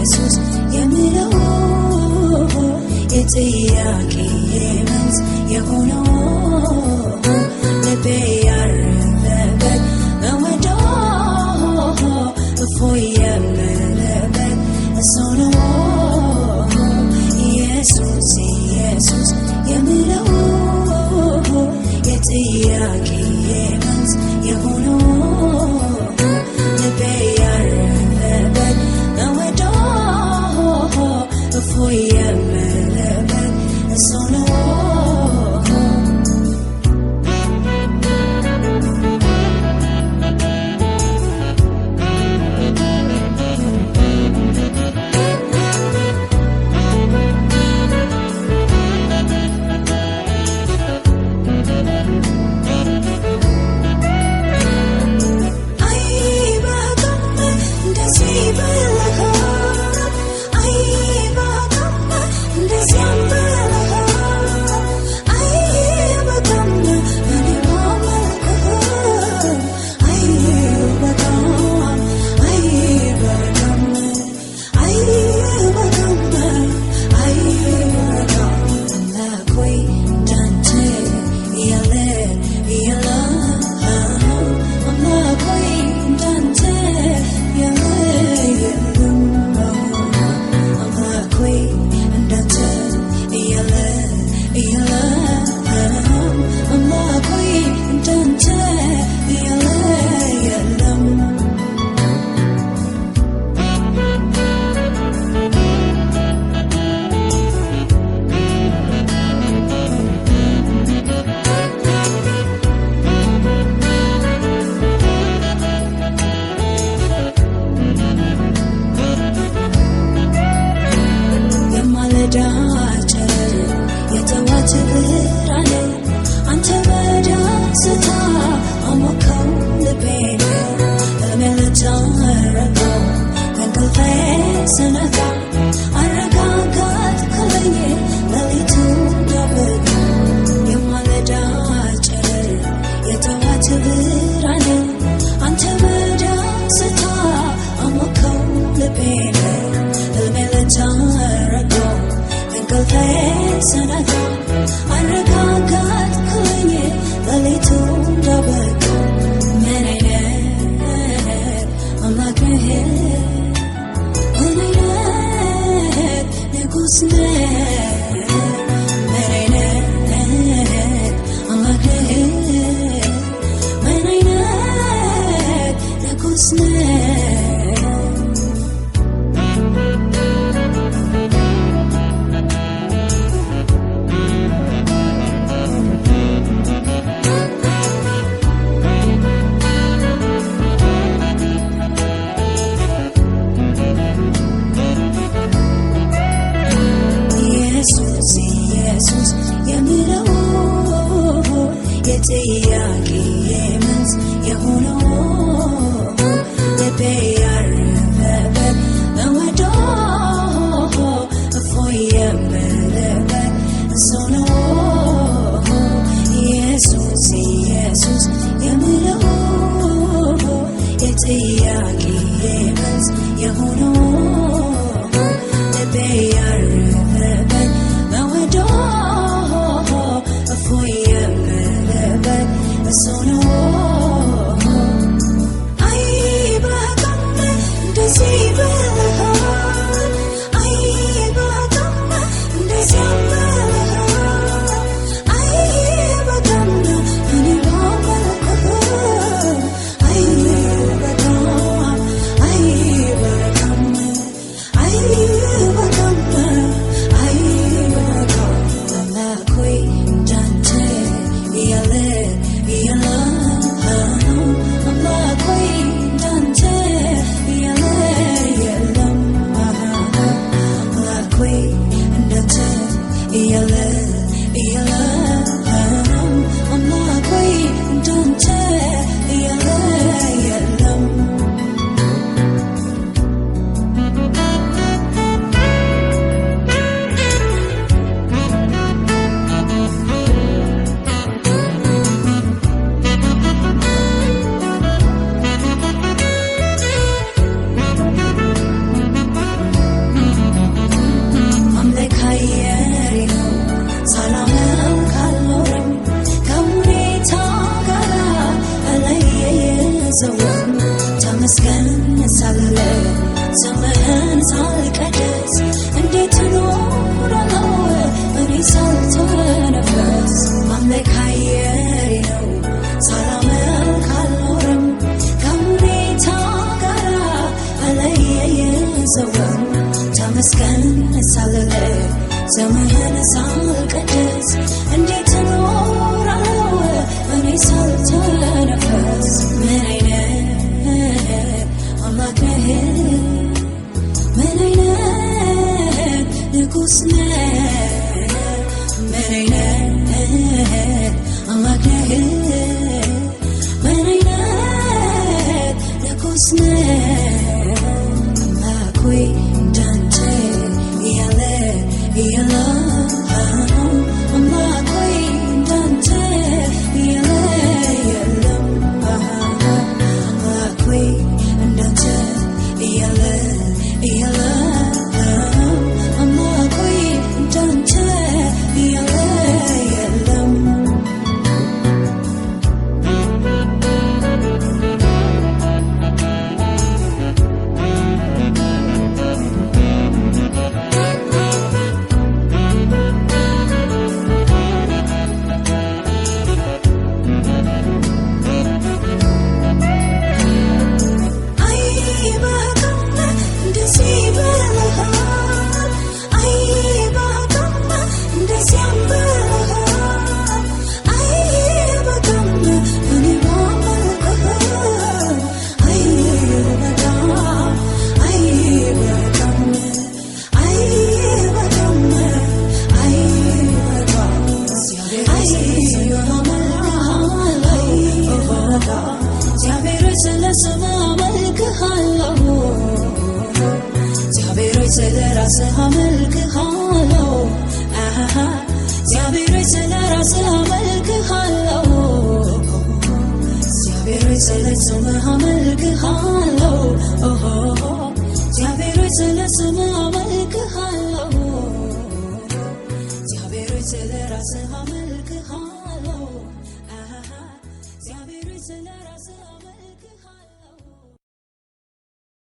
ኢየሱስ የምለው፣ የጥያቄ መልስ የሆነው፣ ልቤ ያረፈበት መወደው፣ እፎይ የምልበት እሱ ነው። ኢየሱስ ኢየሱስ የምለው፣ የጥያቄ መልስ የሆነው፣ ልቤ ያረፈበት መወደው፣ እፎይ የምልበት እሱ ነው። አይበቃም እንደዚህ ብለህ፣ አይበቃም እንደዚያም ብለህ፣ አይበቃም እኔ ማመልክህ፣ አይበቃም፣ አይበቃም፣ አይበቃም፣ አይበቃም። አምላክ ሆይ እንዳንተ ያለ የለም። አምላክ ሆይ እንዳንተ ያለ የለም። አምላክ ሆይ እንዳንተ ያለ የለም። አምላክ ሆይ እንዳንተ ያለ የለም። የማለዳ ጨረር፣ የጠዋት ብርሃን፣ አንተ በደስታ አሞከው ልቤን። ሕልሜን ልታረገው ከእንቅልፌ ስነቃ፣ አረጋጋትክልኝ ሌሊቱ እንዳበቃ። የማለዳ ጨረር፣ የጠዋት ብርሃን፣ አንተ በደስታ አሞከው ልቤን። ሕልሜን ልታረገው ከእንቅልፌ ስነቃ፣ አረጋጋትክልኝ ሌሊቱ እንዳበቃ። ምን አይነት አምላክ ነህ? ምን አይነት ንጉሥ ነህ? ምን አይነት አምላክ ነህ? ምን አይነት ንጉሥ ነህ? ኢየሱስ ኢየሱስ የምለው፣ የጥያቄ መልስ የሆነው፣ ልቤ ያረፈበት መወደው፣ እፎይ የምልበት እሱ ነው። ኢየሱስ ኢየሱስ የምለው፣ የጥያቄ መልስ የሆነው፣ ልቤ ያረፈበት መወደው፣ እፎይ የምልበት እሱ ነው። አይበቃም እንደዚህ ብለህ፣ አይበቃም እንደዚያም ብለህ፣ አይበቃም እኔ ባመልክህ፣ አይበቃም፣ አይበቃም፣ አይበቃም፣ አይበቃም። አምላክ ሆይ እንዳንተ ያለ የለም። አምላክ ሆይ እንዳንተ ያለ የለም። ሳልቀደስ እንዴት እኖራለሁ እኔ ሳልተነፈስ? ማምለክ አየሬ ነው፣ ሳላመልክ አልኖርም። ከሁኔታ ጋር አለየየዘውም። ተመስገን ሳልል፣ ስምህን ሳልቀድስ እንዴት እኖራለሁ እኔ ሳልተነፈስ? ምን አይነት አምላክ ነህ? ምን አይነት ንጉሥ ነህ? ምን አይነት አምላክ ነህ? ምን አይነት ንጉሥ ነህ? አምላክ ሆይ፣ እንዳንተ ያለ የለም። አምላክ ሆይ፣ እንዳንተ ያለ የለም። አምላክ ሆይ፣ እንዳንተ ያለ የለም። አምላክ ሆይ፣ እንዳንተ ያለ የለም። አይበቃም እንደዚህ ብለሃል፣ አይበቃም እንደዚያም ብለሃል። አይበቃም እኔ ባመልክህ፣ አይበቃም፣ አይበቃም፣ አይበቃም፣ አይበቃም፣ አይበቃም። እግዚአብሔር ስለ ስምህ አመልክሃለሁ። እግዚአብሔር ስለ ራስህ አመልክሃለሁ። አሃ፣ እግዚአብሔር ስለ ራስህ አመልክሃለሁ። እግዚአብሔር ስለ ስምህ አመልክሃለሁ።